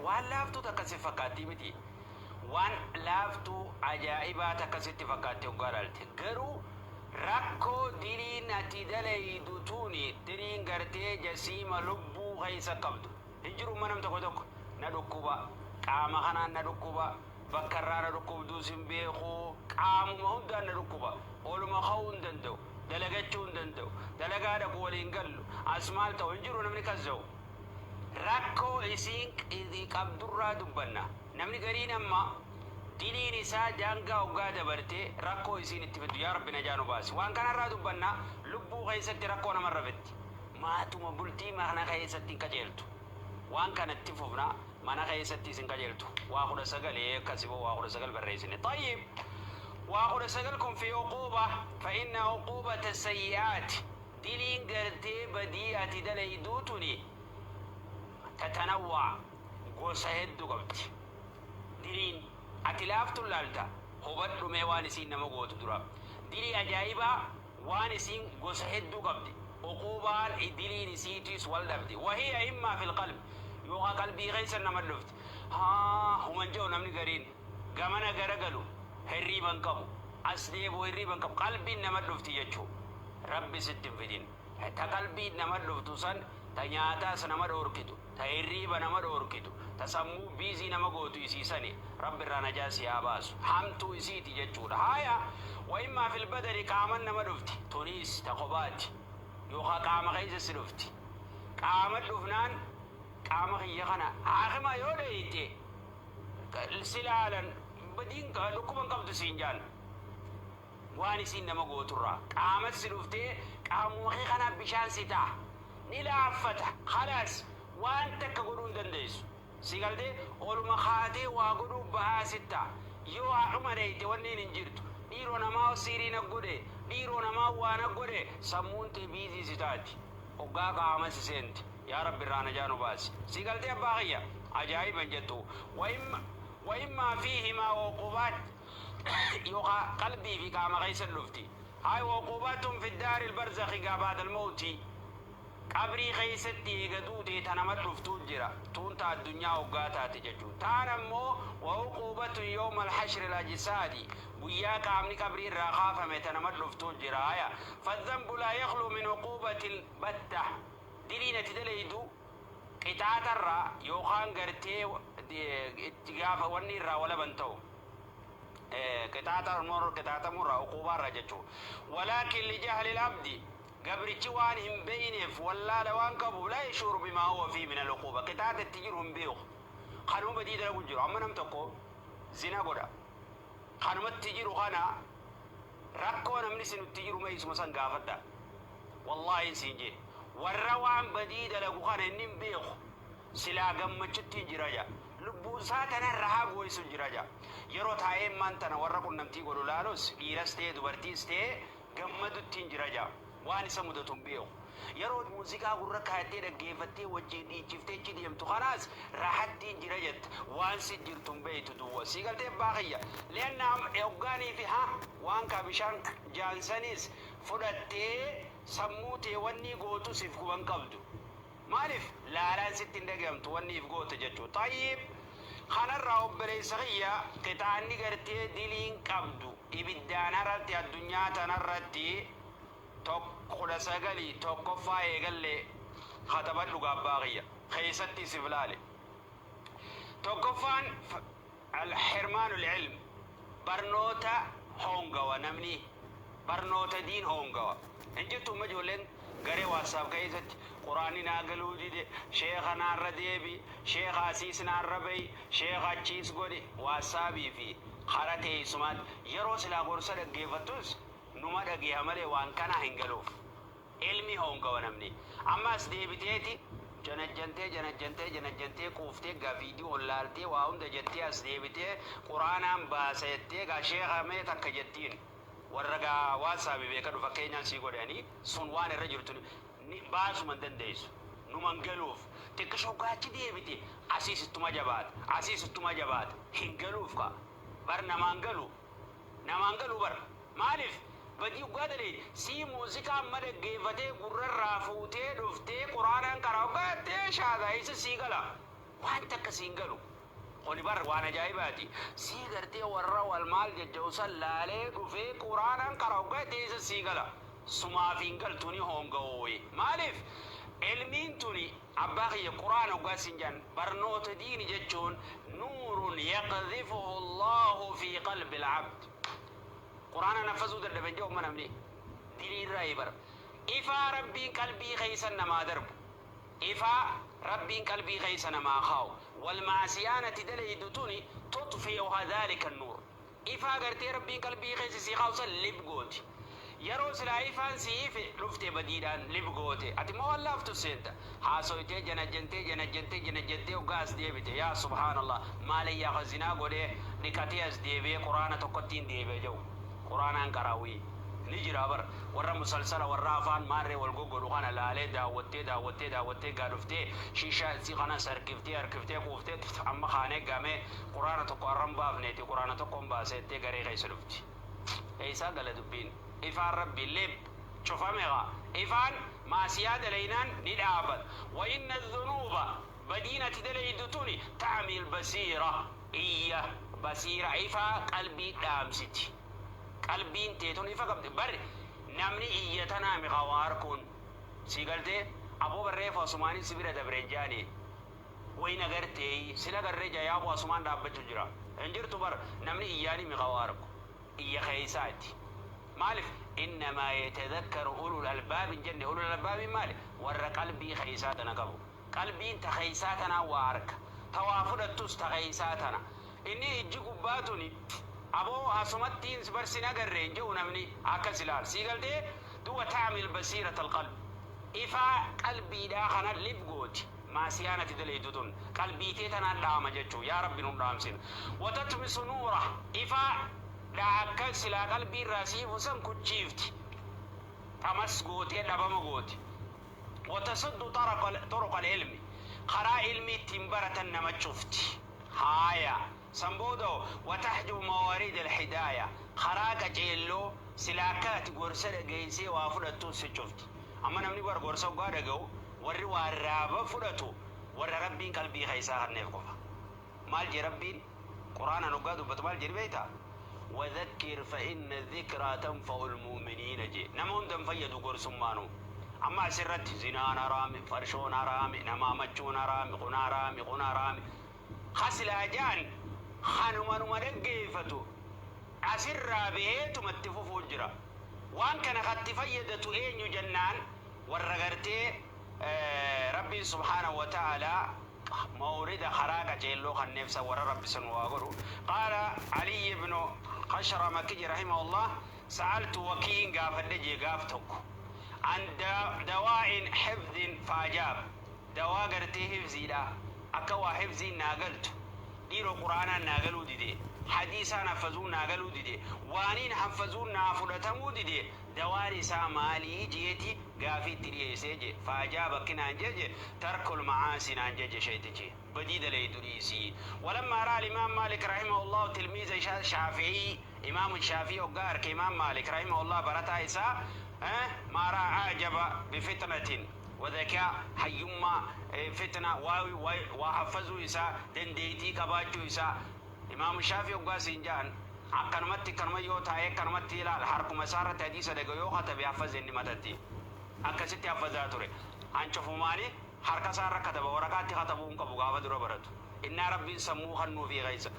Waan laaftuu takka si fakkaattii miti. Waan laaftuu ajaa'ibaa takka sitti fakkaatti hoggaa laalte. Garuu rakkoo diliin ati dalaydu tuni diliin gartee jasiima lubbuu keessa qabdu. Hin jiru amma nam tokko tokko na dhukkuba, qaama kanaan na dhukkuba, bakka irraa na dhukkubduus hin beeku, qaamuma hundaan na dhukkuba, oluma ka'uu hin danda'u, dalagachuu hin danda'u, dalagaa dhaqu waliin gallu, as maal ta'u hin jiru namni kas ja'u. Rakkoo isiin qabdurraa dubbanna. Namni gariin amma diliin isaa daangaa hoggaa dabarte rakkoo isiin itti fiddu yaa Rabbi najaa nu baasi. Waan kanarraa dubbanna lubbuu keessatti rakkoo namarra fiddi. Maatuma bultii mana keessatti hin qajeeltu. Waan kana itti fufna mana keessattis hin qajeeltu. Waa 19 ee akkasi boo waa 19 barreessine. Xayyib waa 19 kun fi uquuba fa inna uquubata sayyi'aati diliin gartee badii ati dalayduu tuni tatanawwa'a gosa heddu qabdi. Diliin ati laaftun laalta hubadhu mee waan isiin nama gootu dura. Dilii ajaa'ibaa Waan isiin gosa hedduu qabdi. Uquubaan diliin isiitiis wal dhabdi. Wahiya immaa fil qalbi. Yookaa qalbii keessa nama dhufti. Haa human je'u namni gariin. Gamana gara galu hirriiba hin qabu. As deebi'u hirriiba hin qabu. Qalbiin nama dhufti jechuu. Rabbi sitti hin fidin. Ta qalbiin nama dhuftu san ta nyaataas nama dhoorkitu. Ta hirriiba nama dhoorkitu, ta sammuu busy nama gootu isii sani Rabbi irraa najaa si haa baasu. Hamtuu isiiti jechuudha. Haaya, wa immaa fil badani qaaman nama dhufti. Tuniis ta kophaati. Yookaa qaama keessa si dhufti. Qaama dhufnaan qaama kiyya kana haakima yoo dheeyxe si laalan badiin dhukkuba hin qabdu siin jaan. Waan isiin nama gooturraa. Qaamat si dhuftee qaamuma kee kanaa bishaan si ta'a. Ni laaffata. Khalaas waan takka godhuu hin dandeessu. Si galtee? Oluma kaatee waa godhuu ba'aa si ta'a. Yoo haadhuma dheeyte wanniin hin jirtu. Dhiiroo namaa siirii na godhe, dhiiroo namaa waa na godhe sammuun tee biizii si taati. Hoggaa qaama si seenti. Yaa Rabbi irraa najaa nu baasi. Si galtee abbaa kiyya? Ajaa'iba hin jettuu. Wa imma wa immaa fiihimaa uqubaat yookaa qalbii fi qaama keessa dhufti. Hay uquubaatun fi daaril barzakhi gaa ba'dal mawti qabrii keessatti eega duutee ta nama dhuftuu jira. Tuun ta addunyaa hoggaa taate jechuu. Taan ammoo wa uquubatun yawmal hashril ajsaadi guyyaa qaamni qabrii irraa kaafame ta nama dhuftuu jira. Haya fadhanbu laa yakhluu min uquubatil batta diliin ati dalaydu qixaaxa irraa yookaan gartee itti gaafa wanni irraa walaba hin ta'u. Qixaaxa qixaaxamuu irraa uquubaa irraa jechuu. Walaakin lijahli al-abdi gabrichi waan hin beeyneef wallaala waan qabuuf laa yashuuru bimaa huwa fiihi min al-uquuba qixaaxa itti jiru hin beeku. Kanuma badii dalagu jiru. Amma nam tokko zina godha. Kanumatti jiru kana rakkoo namni sinutti jiru mee isuma san gaafadha. Wallaahin siin jee. Warra waan badii dalagu kana inni hin beeku. Silaa gammachuttiin jira ja. Lubbuun isaa tana rahaa gooysu jira ja. Yeroo taa'ee immaan tana warra qunnamtii godhu laalus dhiiras ta'ee dubartiis ta'ee gammaduttiin jira ja. Waan isa mudatu hin beeku. Yeroo muuziqaa gurra kaayattee dhaggeeffattee wajjiin dhiichiftee achi deemtu kanaas rahattiin jira jetta. Waan si jirtu hin beeytu duwwa. Sii galtee abbaa kiyya? Li'anna hoggaanii fi ha waan kaa bishaan jaan saniis fudhattee sammuu tee wannii gootus if quba hin qabdu. Maalif laalaan sitti hin dhagayamtu wanni if goote jechu. Xayyib kanarraa obboleessa kiyya qixaanni gartee diliin qabdu ibiddaan haratti addunyaa tanarratti tok 19 tokkoffaa eegalle katabadhu gaa abbaa kiyya keessatti isif laali. Tokkoffaan Al-Hirmaanul Ilm, Barnoota hoongawa namni barnoota diin hoongawa. Hin jirtu amma ijoolleen garee WhatsApp keessatti Qur'aanni naa galuu dide, sheekha naarra deebi, sheekha asiis naarra bahi, sheekha achiis godhi WhatsApp fi kara teessumaatti yeroo silaa gorsa dhaggeeffattus numa dhageeha malee waan kanaa hin galuuf. Ilmi hoongawa namni. Amma as deebiteeti janajjantee janajjantee janajjantee quuftee gaa viidiyoon laaltee waa hunda jettee as deebitee quraanaan baasa jettee gaa sheekha mee takka jettiin warra gaa waatsaabi beekadhu fakkeenyaan sii godhe ani sun waan irra jirtu ni baasuma hin dandeessu numan galuuf xiqqishoo gaa achi deebite asiis ittuma jabaata asiis ittuma jabaata hin galuuf kaa bar namaan galu Namaan galu bar. Maalif badii hoggaa daleyde sii muuziqaa amma dhaggeeffatee gurrarraa fuutee dhuftee quraanaan qaraa hoggaa jettee shaadaa eessa sii gala. Waan takka siin galu. Kuni bar waan ajaa'ibaati. Sii gartee warra wal maal jajja'u san laalee dhufee Qur'aanaan qara hoggaa itti eessa sii gala. Sumaaf hin galtu, ni hoonga'ooye. Maaliif? Ilmiin tuni, abbaa kiyya, Qur'aana hoggaa siin jedhan, barnoota diini jechuun nuurun yaqdhifuhu Allahu fi qalbi al-abd. Qur'aana naffazuu dadhaben jedhu amma namni. Dilii irraayi bar. Ifaa Rabbiin qalbii keessa namaa darbu. Ifaa Rabbiin qalbii keessa namaa kaa'u. Wal ma'asiyaan ati dalaydu tuni tutfi'uha dhaalika nuur. Ifaa gartee Rabbiin qalbii keessa sii kaa'u san lib gooti. Yeroo silaa ifaan sii ife dhufte badiidhaan lib goote. Ati immoo waan laaftu seenta. Haasoytee janajjantee janajjantee janajjantee hoggaa as deebite, yaa subhaanallah, maalayyaa ka zinaa godhee dhiqatee as deebi'ee Quraana tokkottiin deebi'a jedhu. Quraanaan qaraawii. Ni jira bar. Warra musalsala warra afaan maarree wal goggodhu kana laalee daawwattee daawwattee daawwattee gaa dhuftee shishaa isii kanas harkiftee harkiftee quuftee, amma kaanee gamee Quraana tokko arran baafneeti, Quraana tokkoon baaseettee garee keessa dhufti. Eessaa gala dubbiin? Ifaan Rabbi lib cufame gaa. Ifaan maasiyaa dalaynaan ni dhaabata. Wa inna dhunuuba, badiin ati dalaydu tuni, ta'mil basiira, iyya basiira, ifaa qalbii dhaamsiti. Qalbiin teetun ifa qabdi. Bar namni iyya tanaa mi waa harkuun. Si galtee aboo barreeffa asumaanii si bira dabreen jaanii. Wayna gartee sila garree jayaaboo asumaan dhaabbachuu jira. Hin jirtu bar, namni iyyaanii mi waa harku. Iyya keessaati. Maaliif? Innamaa yatadhakkaru ulul albaab hin jenne? Ulul albaabiin maali? Warra qalbii keessaa tana qabu. Qalbiin ta keessaa tanaa waa harka. Ta waa fudhattus ta keessaa tana. Inni ijji gubbaa tuni aboo asumattiin bar sin agarree hin jedhu namni akkas ilaal. Sii galtee duuba ta'mil basiirata alqalb. Ifaa qalbiidhaa kana lib gooti. Maasiyaan ati dalaydu tun qalbiitee tanaan dhaama jechuu. Yaa Rabbi, nun dhaamsin. Watatmisu nuura, ifaa dha akka silaa qalbii irraa siifu san kuchiifti. Xamas gootee dhabama gooti. Watasuddu turuqa ilmi, karaa ilmi ittiin baratan nama cufti. Haaya, san booda wataxjubu mawaariid alhidaaya, karaa qaceelloo silaa akka ati gorsa dhageessee waa fudhattu si cufti. Amma namni bar gorsa hoggaa dhaga'u, warri waa raaba fudhatu warra Rabbiin qalbii keessaa kanneef qofa. Maal jee Rabbiin Quraanaan hoggaa dubbatu? Maal jedhi beektaa? وذكر فإن الذكرى تنفع المؤمنين jee. Nama hundan fayyadu gorsummaanu. Amma asirratti zinaan haraami, farshoon haraami, namaa machuun haraami, kun haraami, kun haraami, kasilaa jaan kanumanuma dhaggeeffatu asirraa baheetumatti fufuu jira. Waan kana katti fayyadatu eenyu jennaan, warra gartee Rabbiin subhaanahu wa ta'aalaa mawrida karaa qaceelloo kanneefsa, warra Rabbi sun waa godhu. Qaala Aliy ibnu Khashrama kiji rahimahullah, sa'altu Wakiin, gaafadhe jee gaaf tokko, an dawaa'in hifdin faajaab, dawaa gartee hifziidha, akka waa hifziin naa galtu. Dhiiroo, Quraanaan naa galuu dide, hadiisaan haffazuun naa galuu dide, waaniin haffazuun naa fudhatamuu dide, dawaan isaa maalii jeeti gaafii itti dhiyeessee je. Faajaab akki naan jeje, tarkul macaasi naan jeje sheetichi, badii dalaydu dhiisii. ولما رأى الإمام مالك رحمه الله تلميذ شافعي، إمام الشافعي وقار إمام مالك رحمه الله برتا إساء ما رأى أعجب بفطنة وذكاء، hayyummaa، fitna waa haffazuu isaa, dandeeytii qabaachuu isaa. Imaamu Shaafii hoggaa siin ja'an, akkanumatti akkanuma yoo taa'ee akkanumatti ilaal, harkuma isaa irratti hadiisa dhaga yoo katabe haffaze inni matatti. Akkasitti haffazaa ture. Hancufumaani harka isaa irra kataba, waraqaatti katabuu hin qabu gaafa dura baratu. Innaa Rabbiin sammuu kannuufii keessa.